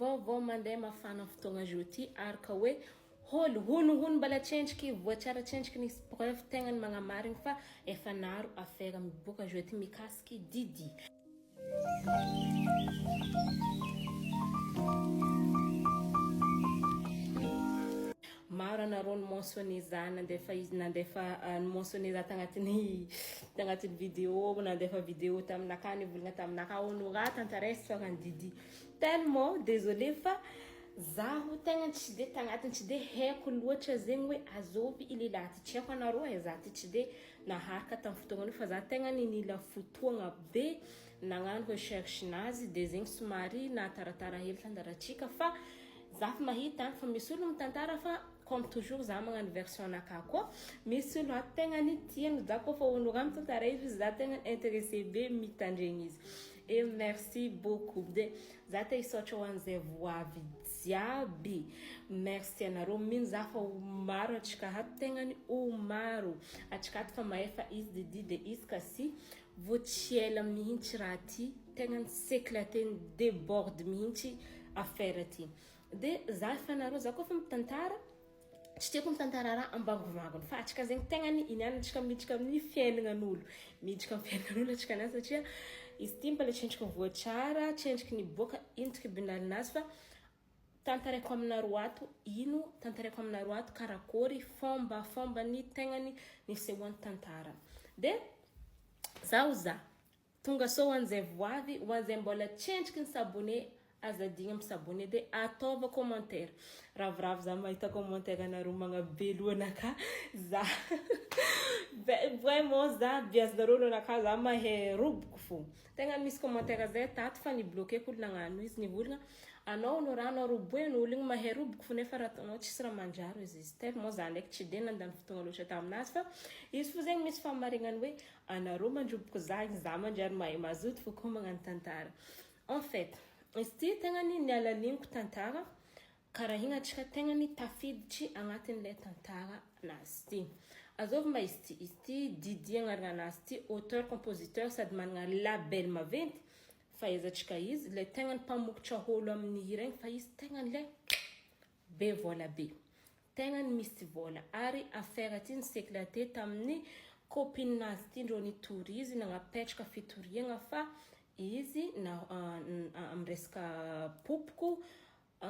Vaovao mandeha mafana fotoagna zao ty araka hoe holy honohono mbala tsendriky voatsara tsendriky nisy preuve tegna ny magnamarigny fa efa naro affaire miboaka zao ty mikasiky Didi. Maro anareo ni mentionner za nandefa izy nandefa ni mentionner za tagnatin'ny tagnatin'ny vidéo nandefa vidéo taminakahy nivolagna taminakahy Honorat tantaray histoire an'i Didi. Tellement désolé fa zaho tegna tsy de tagnatiny tsy de haiko loatra zegny hoe azovy i lehilahy ty tsy haiko anareo e za ty tsy de naharaka tamin'ny fotoagnany fa za tegna ny nila fotoagna be nagnano recherche nazy de zegny somary nahataratara hely tantaratsika fa za fa mahita fa misy olo mitantara fa comme toujours za magnano version nakahy koa misy olo ato tegna ny tiany za koa fa Honorat mitantara izy za tegna intéressé be mitandregny izy. Et merci beaucoup de za te hisaotra ho an'izay voavy jiaby merci anareo mino za fa ho maro atsika ato tegnany ho maro atsika ato fa mahefa izy Didi de izy ka sy vo tsy ela mihintsy raha ty tegnany s'éclater ny deborde mihintsy affaire ty de za efa nareo za koa fa mitantara Tsy tiako mitantara raha ambangovangony fa antsika zegny tegna ny iniana antsika miditra amin'ny fiaignan'olo, miditra amin'ny fiaignan'olo antsika niany satria izy ty mbola tsy endriky voatsara, tsy endriky niboaka ino tribunal-nazy fa tantaraiko aminareo ato ino, tantaraiko aminareo ato karakôry fômbafômba ny tegnany nisehoan'ny tantara de zaho za. Tonga soa ho an'izay voavy, ho an'izay mbola tsy endriky ny s'abonner, aza adino mi s'abonner de ataova commentaire. Ravoravo za mahita commentaire anareo magnabe lohanakahy, za vraiment za biazinareo lohanakahy za mahay roboko fô. Tegna misy commentaire zay tato fa ni-bloquer-ko olo nagnano izy nivolagna anao no raha anao roboen'olo igny mahay roboko fô nefa raha ataonao tsisy raha manjary ozy izy. Tellement za ndraiky tsy de nandany fotoagna loatra taminazy fa izy fô zegny misy fahamarignany hoe Anareo mandroboka za igny za manjary mahay mazoto fô koa magnano tantara. En fait, izy ty tegna ny nialaliniko tantara karaha igny antsika tegna ny tafiditry agnatin'ilay tantara nazy ty. Azôvy ma izy ty? Izy ty Didi agnarana anazy ty, auteur compositeur sady managna label maventy fahaizantsika izy, ilay tegna ny mpamokatra ôlo amin'ny hira igny fa izy tegna ilay be vôla be. Tegna ny misy vôla ary affaire ty ni-s'eclater tamin'ny copine nazy ty ndrô nitory izy nagnapetraka fitoriagna fa izy na am resaka popoko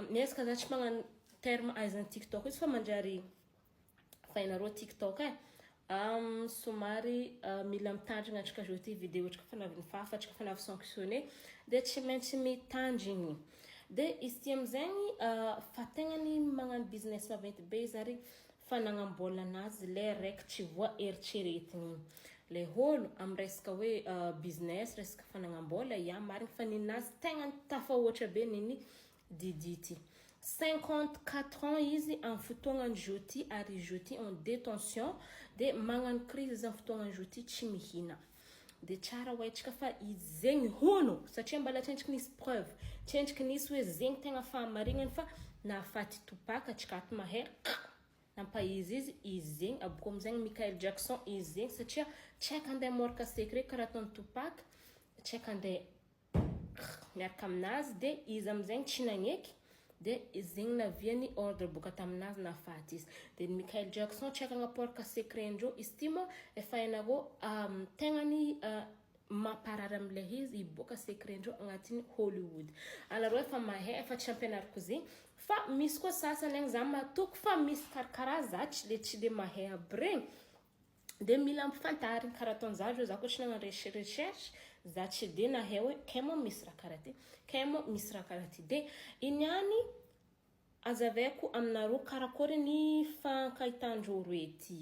miezaka za tsy magnano terme ahaizana tiktok izy fa manjary fa hainareo tiktok e somary mila mitandrigna antsika zao ty video antsika fa navy nifafa antsika fa navy sanctionné de tsy maintsy mitandrigny de izy ty amizegny fa tegna ny magnano business maventy be izy ary fanagnam-bola anazy le raiky tsy voa eritreretigny igny le ôlo amy resaka hoe business resaka fanagnam-bola ya marigny fa ninazy tegna tafahoatra be niny Didi ty. 54 ans izy amin'ny fotoagnan'i Joti ary i Joti en détention dia magnano crise izy amin'ny fotoagnan'i Joti tsy mihina. Dia tsara ho haintsika fa izy zegny hono satria mbala tsy endriky nisy preuve, tsy endriky nisy hoe zegny tegna fahamarignany fa nahafaty Tupac antsika ato mahay nampahizy izy, izy zegny, aboko amizegny Michael Jackson izy zegny satria tsy haiko andeha hamôraka secret karaha ataon'i Tupac, tsy haiko andeha miaraka aminazy de izy amizegny tsy nagneky de zegny naviany ordre boka taminazy nahafaty izy de ny Michael Jackson tsy haiko agnaporaka secret ndreo izy ty moa efa hainareo tegna ny mamparary amilay izy hiboaka secret ndreo agnatin'ny Hollywood anareo efa mahay efa tsy ampianariko zegny fa misy koa sasany agny za matoky fa misy karakaraha za tsy le tsy le mahay aby regny de mila ampifantarigny karaha ataony za zao za koa tsy nagnano recherche za tsy de nahay hoe kay moa misy raha karaha ty kay moa misy raha karaha ty de iny ihany azavaiko aminareo karakôry ny fankahitandreo roe ty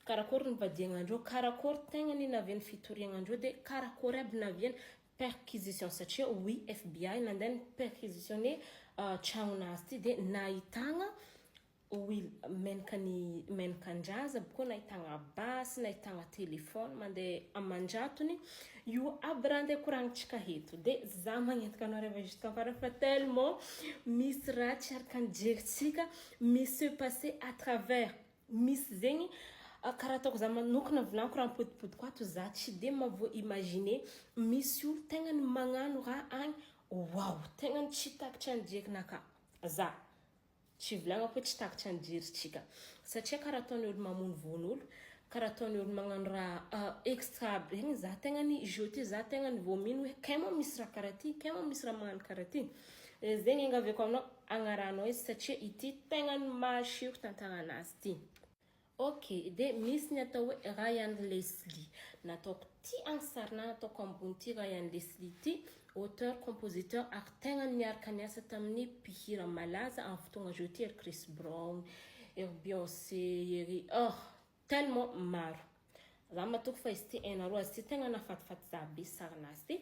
karakôry ny vadiagnandreo karakôry tegna ny navian'ny fitoriagnandreo de karakôry aby naviany perquisition satria oui FBI nandeha ny perquisitionner tragnonazy ty de nahitagna Huile menaka ny menakan-jaza aby koa nahitagna basy, nahitagna téléphone mandeha aman-jatony, io aby raha andeha koragnintsika eto de za magnentaka anao reva jusqu'à farany fa tellement misy raha tsy araka ny jerintsika mi se passer à travers misy zegny karaha ataoko za manokana volaniko raha mipodipodiko ato za tsy de mahavoa imaginer misy olo tegna ny magnano raha agny. Wow, tegna tsy takatra ny jerinaka za. Tsy volagnako hoe tsy takatra ny jerintsika satria karaha ataony olo mamono von'olo, karaha ataony olo magnano raha extra aby regny. Za tegna ny jeté, za tegna ny vao mino hoe kay moa misy raha karaha ty, kay moa misy raha magnano karaha ty. Zegny angaviako aminao agnaranao izy satria ity tegna ny masiro tantaranazy ty. Ok, de misy ny atao hoe Ryan Leslie. Nataoko ty any sarina, nataoko ambony ty. Ryan Leslie ty auteur, compositeur ary tegna niaraka niasa tamin'ny mpihira malaza amin'ny fotoagna zao ty, ery Chris Brown, ery Beyoncé, ery, oh, tellement maro. Za matoky fa izy ty hainareo azy ty, tegna nafatifaty za be sarinazy ty.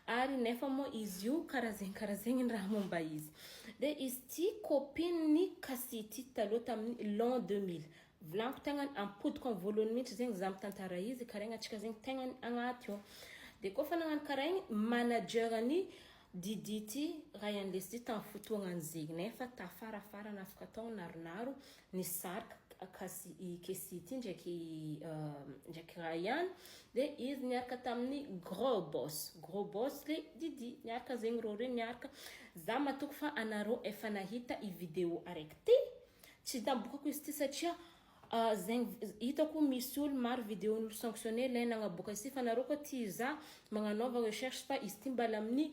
Ary nefa moa izy io karaha zegny, karaha zegny ny raha momba izy. De izy ty copine Cassie ty taloha tamin'ny l'an 2000. Volaniko tegna ampodiko amin'ny voalohany mihitsy zegny za mitantara izy, karaha atsika zegny tegna agnaty io. De koa fa nagnano karaha igny, manager-ny Diddy ty Ryan Leslie tamin'ny fotoagnany zegny, nefa tafarafara nafaka tao naronaro nisarika Cassie, i Cassie ty ndraiky Ryan. De izy niaraka tamin'ny gros boss, gros boss le Diddy, niaraka zegny rô reo niaraka. Za matoky fa anareo efa nahita i vidéo araiky ty, tsy tambokako izy ty satria zegny hitako misy olo maro vidéo-n'olo sanctionné le nagnaboaka izy ty. Fa nareo koa ty za magnanaova recherche fa izy ty mbala amin'ny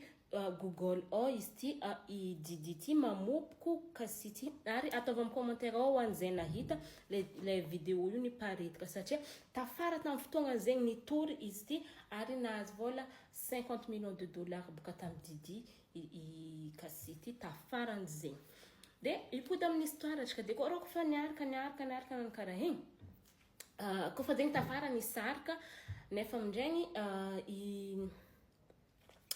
Google ao izy ty, i Diddy ty mamopoko Cassie ty. Ary ataovy amin'ny commentaire ao ho an'izay nahita le vidéo io niparitaka, satria tafara tamin'ny fotoagna zegny nitory izy ty ary nahazo vola 50 millions de dollars boka tamin'ny Diddy i Cassie ty tafaran'zegny. De ipody amin'ny histoire atsika. De koa rô kofa niaraka, niaraka, niaraka nano karaha igny, kofa zegny tafara nisaraka, nefa amindraigny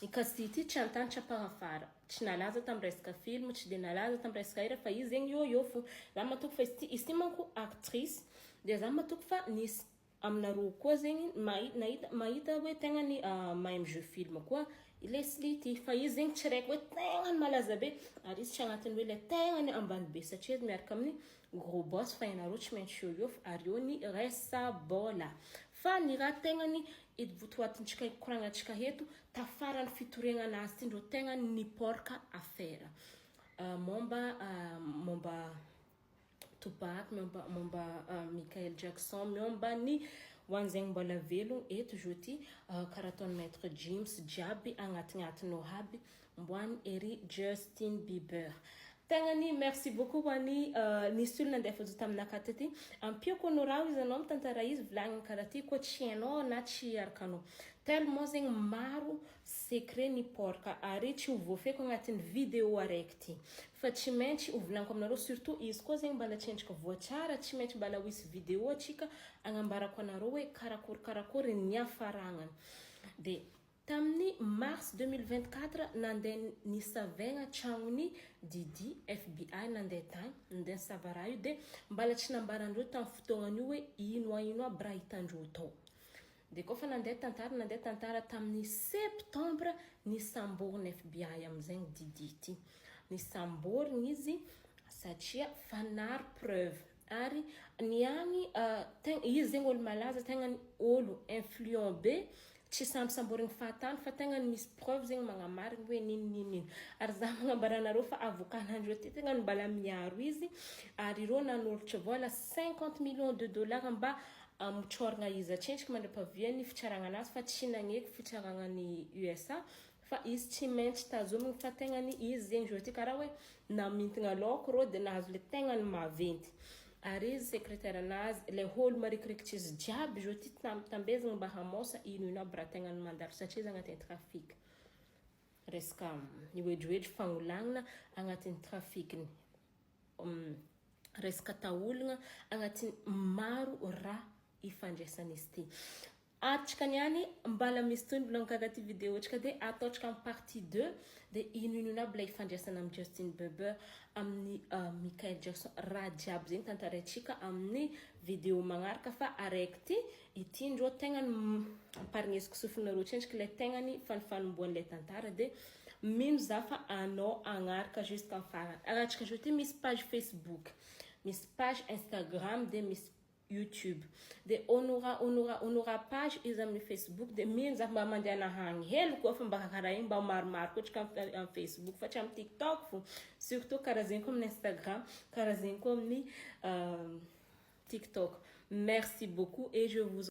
i Cassie ty tsy antany, tsy aparafara, tsy nalaza tamin'ny resaka film, tsy de nalaza tamin'ny resaka hira, fa izy zegny eo eo fo. Za matoky fa izy ty manko actrice, de za matoky fa nisy aminareo koa zegny nahita, mahita hoe tegna ny mahay mijeu film koa i Leslie ty. Fa izy zegny tsy raiky hoe tegna ny malaza be, ary izy tsy agnatiny hoe le tegna ny ambany be satria izy miaraka amin'ny gros boss. Fa ianareo tsy maintsy eo eo ary eo ny resa-bola. Fa ny raha tegna ny votoatintsika ikoragnatsika eto, tafarany fitoriagna anazy ty ndreo tegna niporka affaire momba Tupac, momba Michael Jackson, momba ny ho an'izegny mbola velogno eto zao ty, karaha ataon'ny Maître James jiaby agnatinatiny ao aby, mboany ery Justin Bieber. Tegna ny merci beaucoup ho an'ny nisy olo nandefa zo taminaka taty ampiako anao raha izy anao mitantara izy volagniny karaha ty koa tsy hainao na tsy arakanao. Tellement zegny maro secret ny porka ary tsy ho voafeko agnatin'ny vidéo araiky ty, fa tsy maintsy ho volaniko aminareo, surtout izy koa zegny mbala tsy endrika voatsara, tsy maintsy mbala ho isy vidéo atsika agnambarako anareo hoe karakory karakory ny afaragnany. De tamin'ny mars 2024 nandeha nisavaigna tragnony Diddy FBI, nandeha tagny, nandeha nisava raha io. De mbala tsy nambarandreo tamin'ny fotoagnan'io hoe ino a ino aby raha hitandreo tao. De koa fa nandeha tantara, nandeha tantara, tamin'ny septembre nisamboriny FBI amizegny Diddy ty. Nisamboriny izy satria fanary preuve ary niagny izy zegny olo malaza, tegna ny olo influent be, tsy sambosamborigny fahatany fa tegna misy preuve zegny magnamarigny hoe nino nino nino. Ary za magnambara anareo fa avocat-nandreo ty tegna ny mbala miaro izy, ary ireo nanolotra vola 50 millions de dollars mba amotroragna izy atsendriky mandra-paviany fitsaragna anazy, fa tsy nagneky fitsaragna ny USA fa izy tsy maintsy tazomigny. Fa tegna ny izy zegny zao ty karaha hoe namintigna laoko rô de nahazo le tegna ny maventy, ary izy secrétaire anazy le olo marikirikitry izy jiaby zao ty tambezagna mba hamosa ino ino aby raha tegna ny mandalo, satria izy agnatin'ny trafic, resaka oedroedro, fagnolagnana agnatin'ny trafikiny, resaka taolagna agnatin'ny maro raha ifandraisan'izy ty. Atsika niany mbala misy toy ny karaha ty vidéo tsika de ataotsika amin'ny partie 2. De ino ino ino aby la ifandraisana amin'ny Justin Bieber, amin'ny Michael Jackson, raha jiaby zegny tantaraintsika amin'ny vidéo magnaraka. Fa araiky ty ity ndrô tegna ny amparignesiko sofinareo tsendriky le tegna ny fanifanomboan'le tantara. De mino za fa anao agnaraka jusqu'en farany. Araha tsika zao ty misy page Facebook, misy page Instagram, de misy. YouTube, de Honora, Honora, Honora page izy amin'ny Facebook. De mino za mba mandeha nahagny hely koa, fa mba karaha igny mba maromaro koa tsika amy Facebook, fa tsy amy TikTok fo, surtout karaha zegny koa amin'ny Instagram, karaha zegny koa amin'ny TikTok. Merci beaucoup et je vous